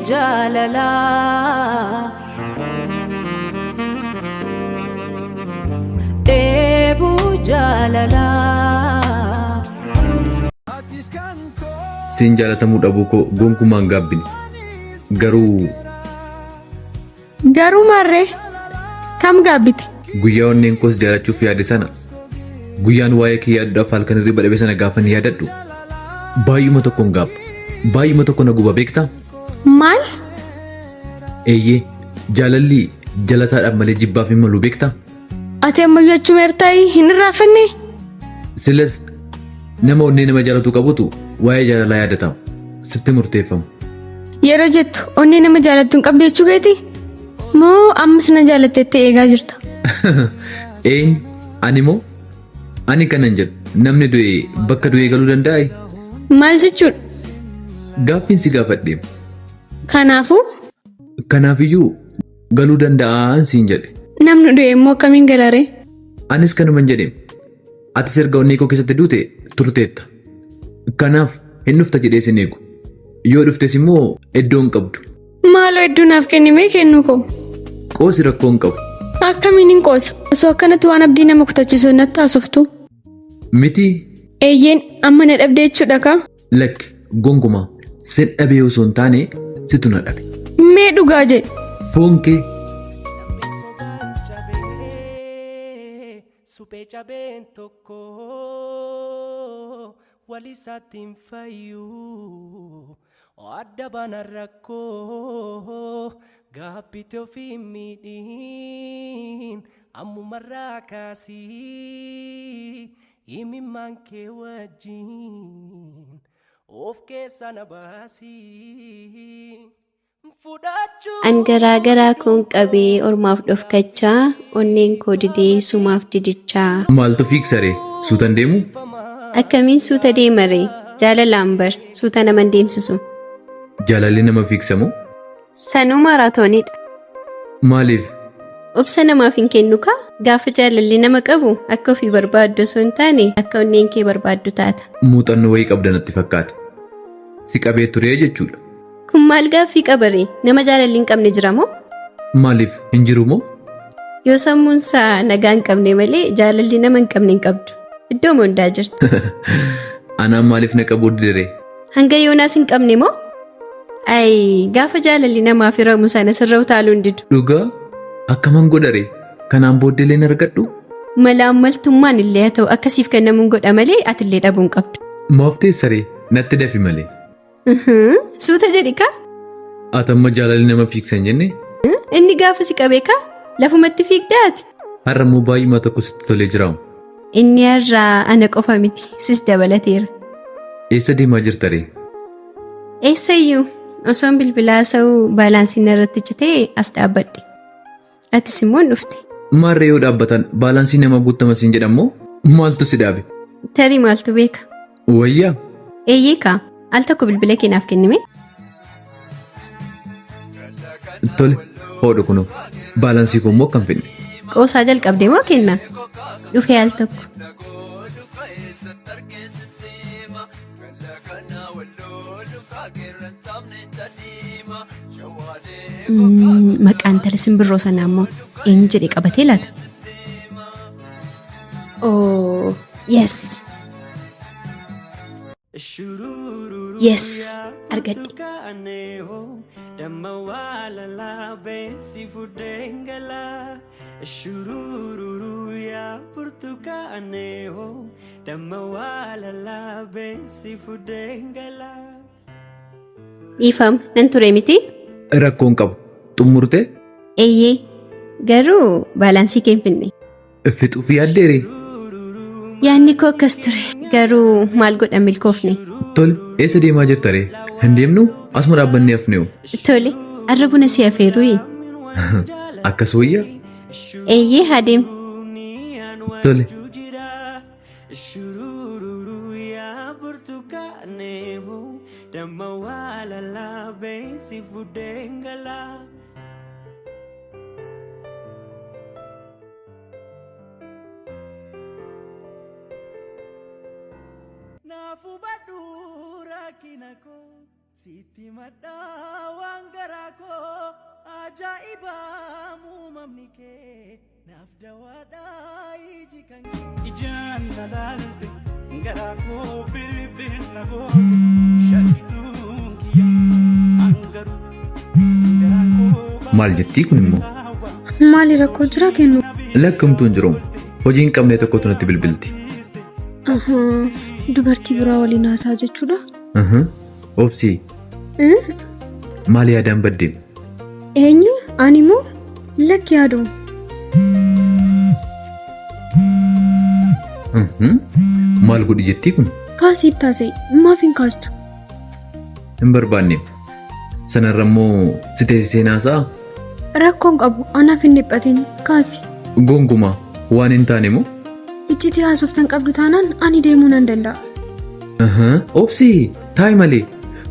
Jaalalaa. Dheebuu jaalalaa. Siin jaalatamuu dhabuu koo gonkumaa hin gaabbine. Garuu Garuu maarree kam gaabbite? Guyyaa onneen koos jaalachuuf yaade sana guyyaan waa'ee kee yaaduudhaaf halkan hirriba dhabe sana gaafan yaadadhu baay'uma tokkon gaabba. Baay'uma tokko na guba beektaa? Maal? Eeyyee jaalalli jalataadhaaf malee jibbaaf hin malu beektaa? Ati ammayyuu achuma ertaayii hin irraanfanne? Silas nama onnee nama jaalatu qabutu waa'ee jaalalaa yaadatama. Sitti murteeffama. Yeroo jettu onnee nama jaalattu hin qabdu jechuu keeti? Moo ammas na jaalatteettee eegaa jirta? Eenyu? Ani moo? Ani kanan jedhu namni du'e bakka du'ee galuu danda'aa? Maal jechuudha? Gaaffiin si gaafadheem. Kanaafuu Kanaafiyyuu galuu danda'aan siin jedhe. Namni du'e immoo akkamiin galaree? Anis kanuman jedheem. Atis erga onnee koo keessatti duute turteetta. Kanaaf hin dhufta jedhee sin eegu. Yoo dhuftes immoo iddoo hin qabdu. Maaloo iddoo naaf kennimee kennuu koo. Qoosi rakkoo hin qabu. Akkamiin hin qoosa? Osoo akkanatti waan abdii nama kutachiisu natti haasoftu. Miti. Eeyyeen amma na dhabdee jechuudha kaa? Lakki gonkumaa sin dhabee osoo hin taane situ na dhabe. Mee dhugaa jedhi. Foon kee Lapheen sobaan cabee suphee cabeen tokko wal isaatti hin fayyu adda baana rakkoo gaabbite ofii hin miidhiin ammumarraa kaasii imimmaan kee wajjin of keessa na baasii. An garaa garaa koon qabee ormaaf dhofkachaa onneen koo didee sumaaf didichaa. Maaltu fiigsaree? Suutan deemu? Akkamiin suuta deemaree? Jaalalaan bar suuta nama hin deemsisu. Jaalalli nama fiigsa moo? Sanuu maaraatooniidha. Maaliif? Obsa namaaf hin kennu kaa? Gaafa jaalalli nama qabu akka ofii barbaaddu osoo hin taane akka onneen kee barbaaddu taata. Muuxannoo wayii qabda natti fakkaata. Si qabee turee jechuudha. Kun maal gaaffii qabaree? Nama jaalalli hin qabne jira moo? Maaliif hin jiru moo? Yoo sammuun isaa nagaa hin qabne malee jaalalli nama hin qabne hin qabdu. Iddoo hundaa jirti. Anaan maaliif na qabuu didere? Hanga yoonaas hin qabne moo? Ayi gaafa jaalalli namaaf hiramu sana sirra utaaluu hin didu. Dhugaa akkaman godhare kanaan booddeelee hin argadhu? Malaammaltummaan illee haa ta'u akkasiif kennamuun godha malee atillee dhabuu hin qabdu. Maaf teessaree natti dafi malee. Suuta jedhi kaa. Ati amma jaalalli nama fiigsa hin jenne? Inni gaafa si qabee kaa lafumatti fiigdaa ati. Har'a immoo baay'uma tokko sitti tolee jiraam. Inni har'a ana qofa miti sis dabalateera. Eessa deemaa jirta ree? Eessayyuu osoon bilbilaa haasa'uu baalaansiin narratti citee as dhaabbadhe. Atis immoo hin dhufte. Maarree yoo dhaabbatan baalaansii nama guuttama siin jedhan moo maaltu si dhaabe? Tarii maaltu beeka? Wayyaa? Eeyyee kaa al tokko bilbila kee naaf kennime. Tole hoodhu kunoo baalaansii koo immoo akkam fidne. Qoosaa jalqabde moo kenna? Dhufee al tokko. Maqaan intala simbirroo sanaa immoo eenyu jedhee qabatee laata? Oh, yes. Yes, argadhe. Dhiifama, nan ture miti? Rakkoo hin qabu. Xummurtee? Eeyyee, garuu baalaansii kee hin finne. Fixuuf yaaddeere? Yaadni koo akkas ture, garuu maal godhan milkoofne. Tole, eessa deemaa jirta ree? Hin deemnu? Asuma dhaabbannee hafneewu. Tole, har'a buna si afeeruyi. Akkas wayya? Eeyyee, haa deemu. Tole. Sitti madhaa waan garaa koo ajaa'ibaa muumamni kee naaf dawaadhaa iji kan kee. Ijaan na laalte garaa koo bilbil na goote shakkituun kiyya hangaru garaa koo Maal jettii kun immoo? Maali rakkoo jira kennu? Lakkamtuu hin jiru. Hojii hin qabne tokkotu natti bilbilti. Ahaa, dubartii biraa waliin haasaa jechuudha. Uhum. Obsii, maal yaadaan baddeem? Eenyu? Ani moo? Lakki yaadu. Uhum. Maal godhi jettii kun? Kaasii itti haasa'e. Maaf hin kaastu? Hin barbaanneem. Sanarra immoo si teessisee naasa'a? Rakkoon qabu anaaf hin dhiphatin. Kaasi. Gonkumaa waan hin taane moo? Iccitii haasoftan qabdu taanaan ani deemuu nan danda'a. Uhum. Obsii, taa'i malee.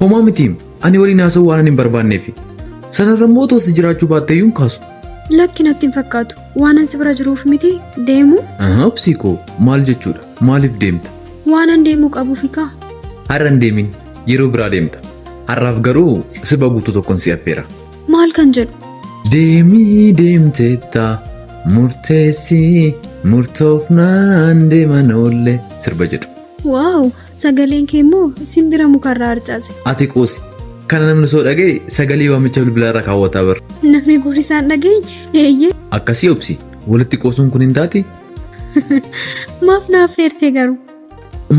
Homaa mitiim. Ani waliin haasa'uu waan hin barbaanneefi. Sanarra immoo otoo si jiraachuu baatte iyyuu hin kaasu. Lakki natti hin fakkaatu. Waanan si bira jiruuf miti deemu Aha, obsii koo maal jechuudha? Maaliif deemta? waanan deemuu qabuufi kaa. Har'a hin deemin. Yeroo biraa deemta. Har'aaf garuu sirba guutuu tokkoon si affeera. Maal kan jedhu? Deemii deemteetta murteessii murtoofnaan deeman oolle sirba jedhu. Waaw! Sagaleen kee immoo simbira mukarraa harcaase. Ati qoosi. Kana namni soo dhaga'e sagalee waamicha bilbilaa irra kaawwataa bara. Namni gurri isaan dhageenye eeyyee. Akkasii obsi. Walitti qoosuun kun hin taati? Maaf na affeerte garuu?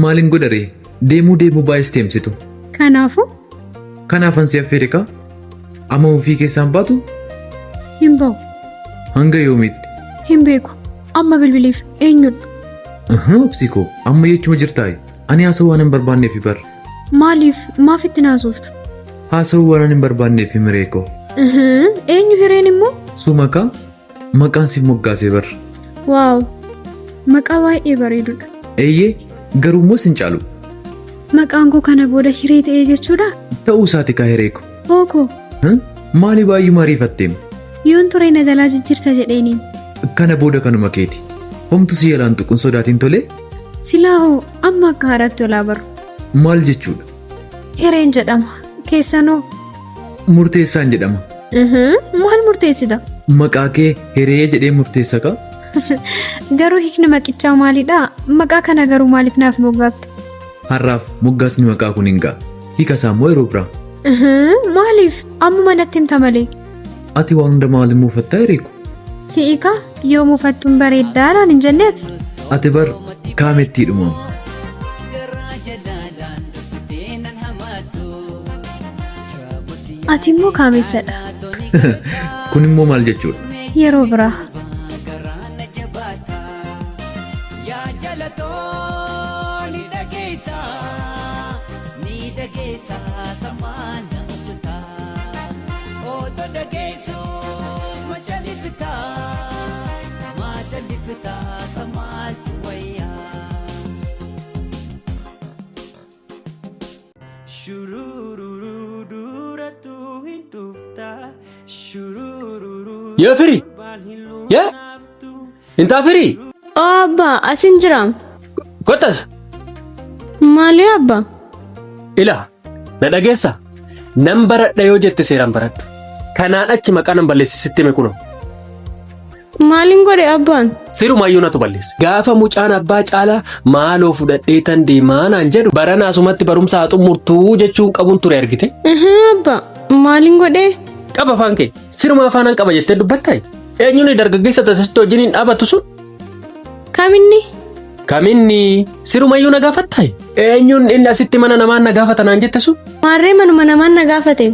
Maaliin godharee? Deemuu deemuu baay'is deemsitu. Kanaafuu Kanaafan si affeere kaa? Amma ofii keessaan baatu hin ba'u. hanga yoomiitti? Hin beeku. Amma bilbiliif eenyudha? Ahaa, obsi koo amma jechuma jirtaayi. Ani haasa'uu waan hin barbaanneef bar. Maaliif maaf itti naasoftu? Haasa'uu waan hin barbaanneef miree koo. Eenyu hireen immoo? Suma kaa maqaan siif moggaasee bar. Waaw! Maqaa baay'ee bareedudha. Eeyyee garuu immoo sin caalu. Maqaan koo kana booda hiree ta'ee jechuudha? Ta'uu isaati kaa hiree koo. Hookoo Maali baay'uma ariifatteem? yoon ture na jalaa jijjiirta jedheeniin. Kana booda kanuma keeti. Homtu si jalaan tuqun sodaatiin tolee? Silaa hoo amma akka haaraatti olaa baru. Maal jechuudha? Hireen jedhama. Keessanoo? Murteessaan jedhama. Maal murteessita? Maqaa kee hiree jedhee murteessa kaa? Garuu hiikni maqichaa maalidha? Maqaa kana garuu maaliif naaf moggaafte? Har'aaf moggaasni maqaa kun hin ga'a. Hiika isaa immoo yeroo biraa. Maaliif? Ammuma natti himta malee. Ati waan hunda maaliin muufattaa hiree koo? Si'i kaa yoo muufattuun bareeddaa naan hin jenneeti? Ati bar kaamettii dhumamu. Ati immoo kaameessadha. Kun immoo maal jechuudha? Yeroo biraa. Shurururu durattu hin dhufta shurururu Yaa firii! Yaa! Intaa firii! Oo abbaa asin jira. Kottas! Maali abbaa? Ilaa! Na dhageessa? Nan baradha yoo jette seeraan baradhu. Kanaan achi maqaa nan balleessi sitti hime kunoo. Maalin godhe abbaan? Sirumayyuu natu balleesse. Gaafa mucaan abbaa caalaa maaloo fudhadhee tan deemaa naan jedhu barana asumatti barumsa haa xumurtuu jechuun qabuun ture argite. Uhuu abbaa maalin godhee? Qaba afaan kee. Siruma afaanan qaba jettee dubbattaayi? Eenyuun dargaggeessa tasasitti wajjin hin dhaabattu sun? Kaminni? Kaminni sirumayyuu na gaafattaayi? Eenyuun inni asitti mana namaan na gaafata naan jette sun? Maarree manuma namaan na gaafate.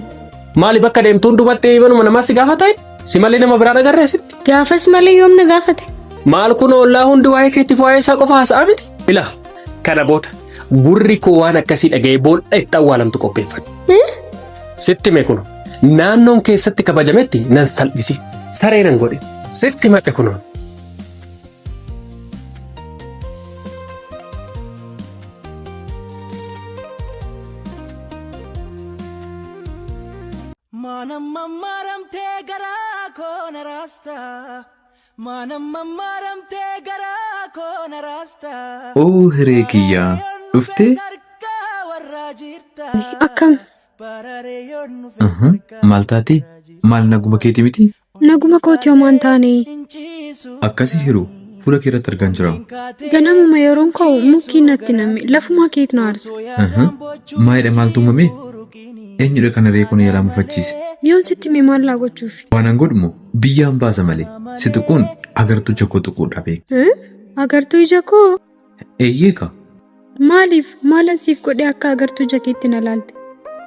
Maali bakka deemtu hundumatti manuma namaa si gaafataayi? Si malee nama biraan agarree asitti? Gaafas malee yoom na gaafate? Maal kun ollaa hundi waa'ee keetiif waa'ee isaa qofa haasa'aa miti? Ilaa kana booda gurri koo waan akkasii dhaga'ee boolla itti awwaalamtu qopheeffadhu. Sitti hime kuno naannoon keessatti kabajametti nan salphisi saree nan godhe sitti himadhe kuno. Maanamma maramtee garaa koo na raasta. Maanamma maramtee garaa koo na raasta. Oo hiree kiyyaa dhuftee? Harkaa warraa jirta. Akkam? Bararee yoon nufe Uhum. Maal taatee? Maal naguma keeti miti? Naguma kooti homaan taane. Akkasii hiruu fuula kee irratti argaan jira. Ganamuma yeroon ka'u mukkiin natti namme lafumaa keet na aarsa. Uhum. Maalidha maaltu uumame? Eenyudha kana ree kun yaraa mufachiise? Yoon sitti hime maal laa gochuufi? Waanan godhumo biyyaan baasa malee si tuquun agartuu ija koo tuquudha beek. Agartuu ija koo? Eeyyee ka. Maaliif maalan siif godhee akka agartuu ija keetti na laalte?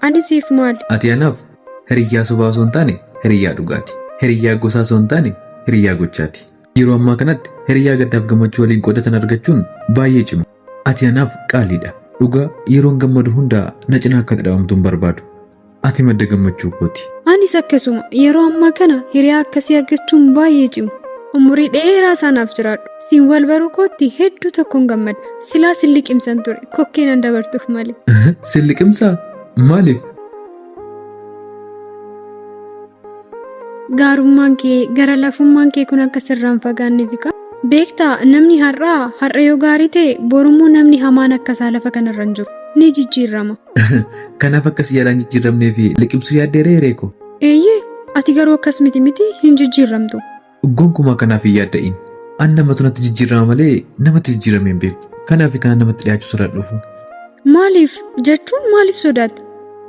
Ani siif maali? Ati anaaf hiriyyaa sobaa osoo hin taane hiriyyaa dhugaati. Hiriyyaa gosaa osoo hin taane hiriyyaa gochaati. Yeroo ammaa kanatti hiriyyaa gaddaaf gammachuu waliin qoodatan argachuun baay'ee cima. Ati anaaf qaaliidha. Dhugaa yeroon gammadu hunda na cinaa akka dhabamtu hin barbaadu. Ati madda gammachuu kooti. Anis akkasuma yeroo ammaa kana hiriyaa akkasii argachuun baay'ee cima. Umurii dheeraa isaanaaf jiraadhu. Siin wal baruu kootti hedduu tokkoon gammada. Silaa sin liqimsan ture kokkee nan dabartuuf malee. Sin liqimsaa? Maaliif? Gaarummaan kee gara lafummaan kee kun akka sirraan fagaanne fiqa. Beektaa namni har'aa har'a yoo gaarii ta'e borummoo namni hamaan akkasaa lafa kanarra hin jiru. Ni jijjiirama. Kanaaf akkas yaalaan jijjiiramnee fi liqimsuu yaaddee ree reeko. Eeyyee ati garuu akkas miti miti hin jijjiiramtu. Gonkumaa kanaaf hin yaadda'in. An namatu natti jijjiirama malee namatti jijjiiramee hin beeku. Kanaaf kana namatti dhiyaachuu sodaadhuufu. Maaliif jechuun maaliif sodaatta?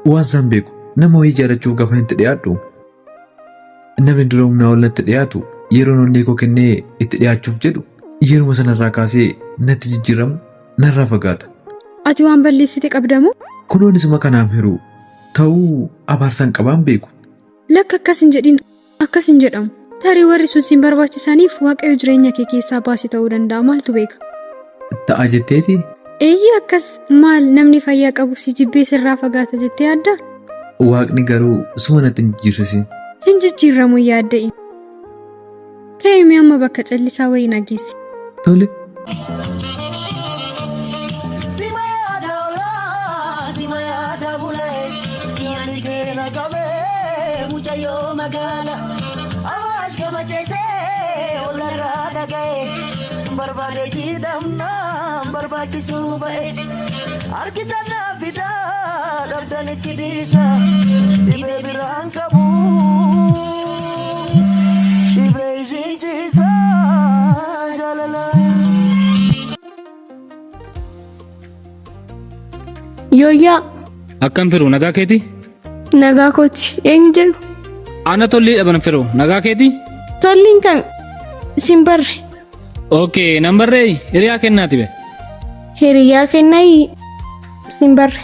Waan isaan beeku nama wayii jaalachuuf gaafa itti dhiyaadhu namni dura humnaa ol natti dhiyaatu yeroon onnee koo kennee itti dhiyaachuuf jedhu yeruma sanarraa kaasee natti jijjiiramu narraa fagaata. Ati waan balleessite qabdamoo? Kunoon isuma kanaaf hiruu ta'uu abaarsaan qabaan beeku. Lakka akkas hin jedhin akkas hin jedhamu. Tarii warri sun siin barbaachisaniif Waaqayyo jireenya kee keessaa baase ta'uu danda'a maaltu beeka? Ta'a jetteeti Eeyyee akkas maal namni fayyaa qabu si jibbee sirraa fagaata jettee yaaddaa? Waaqni garuu suma natti hin jijjiirsisin. Hin jijjiirramu yaadda'i. Ka'ii mee amma bakka callisaa wayii na geessi. Tole. Sima yaada olaa, sima yaada bulee, yaani kee na qabee mucayyoo magaala. Awaash gama ceetee olarraa dhaga'e, barbaade jidhamnaan barbaachisuu ba'e. Argitan naa fidaa dhabdan itti dhiisa, dhibee biraan qabu. Dhibee isin ciisa jaalala. Yooyyaa Akkam firuu nagaa keeti? nagaa kooti eenyu jedhu Ana tollii dhaban firuu nagaa keeti? tolliin kan sin barre Okay, nan barree hiriyaa kennaati be. Hiriyaa kennaa sin barre.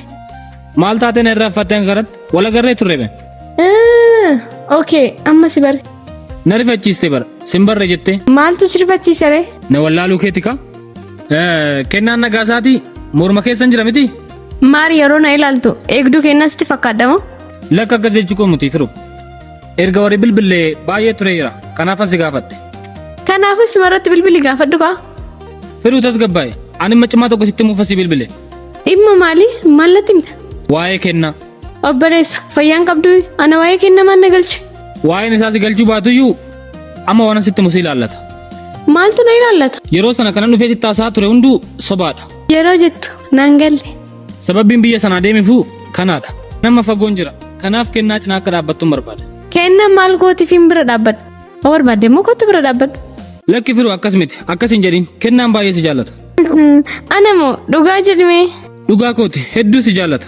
Maal taatee na irraanfatte hanga kanatti? Wal agarree turre be. Okay, amma si bare. Na rifachiiste bara. Sin barre jettee. Maaltu si rifachiise ree? Na wallaaluu keeti ka? Kennaan nagaa isaatii morma keessan jira miti? Maari yeroo na ilaaltu eegduu kennaa sitti fakkaadha moo? Lakka akkas jechuu koo miti firu. Erga warri bilbillee baay'ee tureera. Kanaafan si gaafadhe. Kanaafuu suma irratti bilbili gaafadhu kaa. Firuu tasgabbaa'e. Ani dhimma cimaa tokko sitti himuuf asii bilbile. Dhimma maalii? Maal natti himta? Waa'ee kennaa. Obboleessa, fayyaan qabduu ana waa'ee kennaa maal na galche? Waa'een isaa si galchuu baatuyyuu amma waan sitti himu si ilaallata. Maaltu na ilaallata? Yeroo sana kanan dhufee sitti haasa'aa ture hunduu sobaadha. Yeroo jettu naan galle. Sababbiin biyya sanaa deemifuu kanaadha. Nama fagoon jira. Kanaaf kennaa cinaa akka dhaabbattuun barbaada. Kennaa maal gootiifin bira dhaabbadha? Yoo barbaadde immoo kottu bira dhaabbadhu. Lakki firuu akkas miti. Akkas hin jedhin. Kennaan baay'ee si jaallata. Ana moo dhugaa jedhimee? Dhugaa kooti hedduu si jaallata.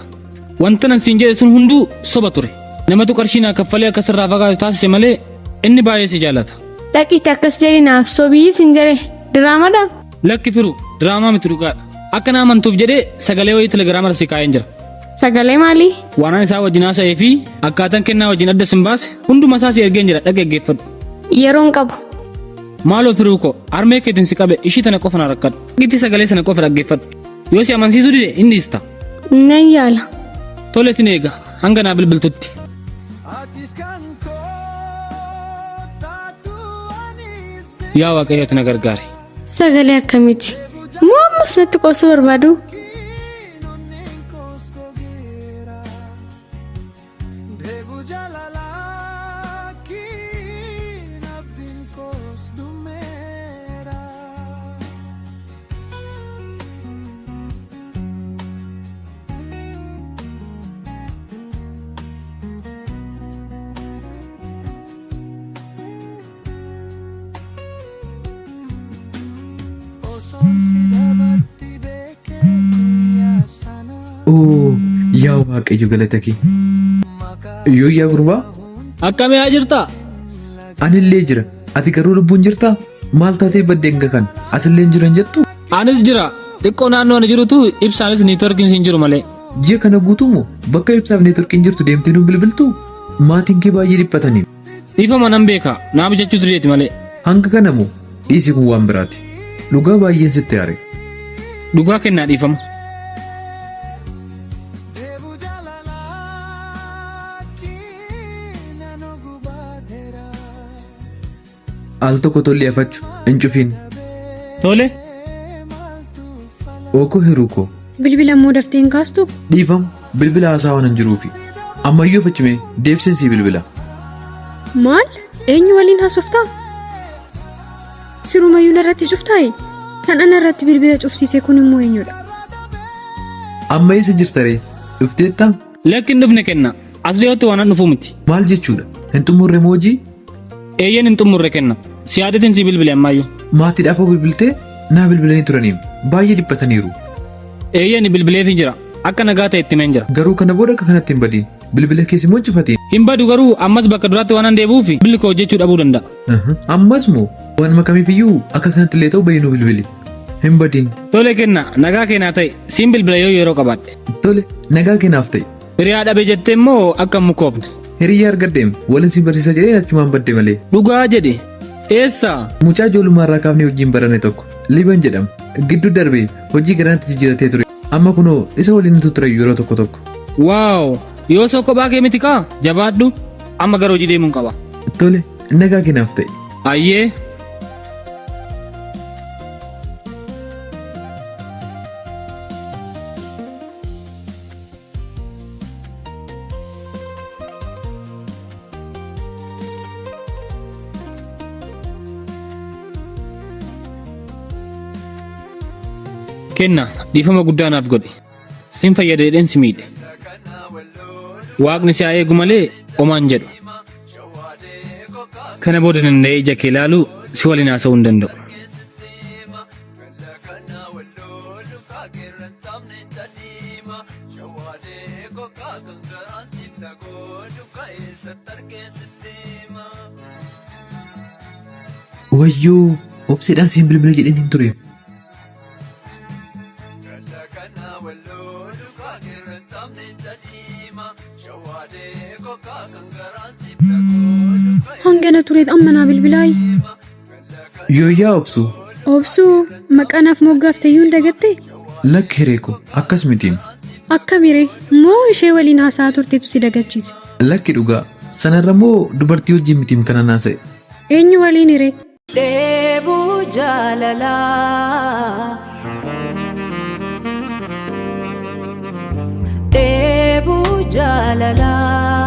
Wanta nan siin jedhe sun hunduu soba ture. Namatu qarshii naa kaffalee akka sirraa fagaatu taasise malee inni baay'ee si jaallata. Dhaqiitti akkas jedhi naaf sobii siin jedhe. Diraamadha? Lakki firuu diraamaa miti dhugaadha. Akka na amantuuf jedhee sagalee wayii telegiraama irra si kaa'een jira. Sagalee maalii? Waanaan isaa wajjin haasa'ee fi akkaataan kennaa wajjin adda sin baase hunduma isaa si ergeen jira dhaggeeffadhu. Yeroon qabu. Maaloo firuu koo harmee keetiin si qabe ishii tana qofa na rakkadhu. Gitti sagalee sana qofa dhaggeeffadhu. Yoo si amansiisuu dide hin dhiista. Nan yaala. Tole sin eega hanga naa bilbiltutti. Atis kan koo taatu anis Yaa Waaqayyo ati na gargaari. Sagalee akkamiiti? Moo ammas natti qoosuu barbaadu? Oo, yaa Waaqayyo galata kee. Yoo yaa gurbaa, Akkamii haa jirtaa? anillee jira. Ati garuu lubbuun jirtaa? Maal taatee badde hanga kana? Asillee hin jiran jettu? Anis jira. Xiqqoo naannoo ani jirutu ibsaanis niitworkiin hin jiru malee. Ji'a kana guutuu moo bakka ibsaaf neetworkiin jirtu deemtee nu bilbiltuu? Maatiin kee baay'ee dhiphatanii. Dhiifama nan beeka. Naa mijachuu dideeti malee. Hanga kana moo dhiisi kun waan biraati. Dhugaa baay'een sitti aare. Dhugaa kennaa dhiifama. Al tokko tolli afachu hin cufiin. Tole. Ookoo hiruu koo. Bilbila immoo daftee hin kaastu? Dhiifama bilbila haasaa waan hin jiruufi. Ammayyuu afachumee deebiseen sii bilbila. Maal? Eenyu waliin haasoftaa? Sirumayyuu narratti cuftaayi? Kan ana irratti bilbila cufsiise kun immoo eenyudha? Amma eessa jirta ree? Dhufteettaa? Lakki hin dhufne kenna. As dhiyootti waan an dhufuu miti. Maal jechuudha? Hin xumurre moo hojii? Eeyyeen hin xumurre kenna. Si yaadetiin si bilbile ammayyuu. Maatiidhaaf hoo bilbiltee? Naa bilbilanii turaniim. Baay'ee dhiphataniiru. Eeyyeen bilbileefin jira. Akka nagaa ta'e itti himeen jira. Garuu kana booda akka kanatti hin badiin. Bilbila kees immoo hin cufatiin. Hin badu garuu ammas bakka duraatti waan an deebi'uuf bilbilli koo hojjechuu dhabuu danda'a. Ammas moo? Waanuma kamiifiyyuu akka kanatti illee ta'u bahii nuu bilbili. Hin badiin. Tole kenna nagaa kee naa ta'i. Siin bilbila yoo yeroo qabaadhe. Tole nagaa kee naaf ta'i. Hiriyaa dhabe jettee immoo akka hin mukoofne. Hiriyyaa argadheem walin si barsiisa jedheen achumaan badde malee. Dhugaa jedhi. Eessa? Mucaa ijoollummaa irraa kaafnee wajjin baranne tokko. Liban jedhama. Gidduu darbee hojii garanatti jijjiiratee ture. Amma kunoo isa waliin nutu ture yeroo tokko tokko. Waaw! Yoo soo kophaa kee miti kaa? Jabaadhu. Amma gara hojii deemuun qaba. Tole, nagaa kee naaf ta'i. Hayyee. Kenna dhiifama guddaa naaf godhi. Sin fayyada jedheen si miidhe. Waaqni si haa eegu malee homaan jedhu. Kana booda danda'ee ija kee ilaaluu si waliin haasa'uu hin danda'u. Wayyoo obseedhaan siin bilbila jedheen hin ture. Hangana tureet amma naa bilbilaayi. Yooyyaa obsuu. Obsuu maqaa naaf moggaafte iyyuu hin dagattee? Lakki hiree koo akkas mitiim. Akkami ree? Moo ishee waliin haasa'aa turteetu si dagachiise? Lakki dhugaa. Sanarra immoo dubartii wajjin mitiim kanan haasa'e. Eenyu waliini ree? Dheebuu jaalalaa. Dheebuu jaalalaa.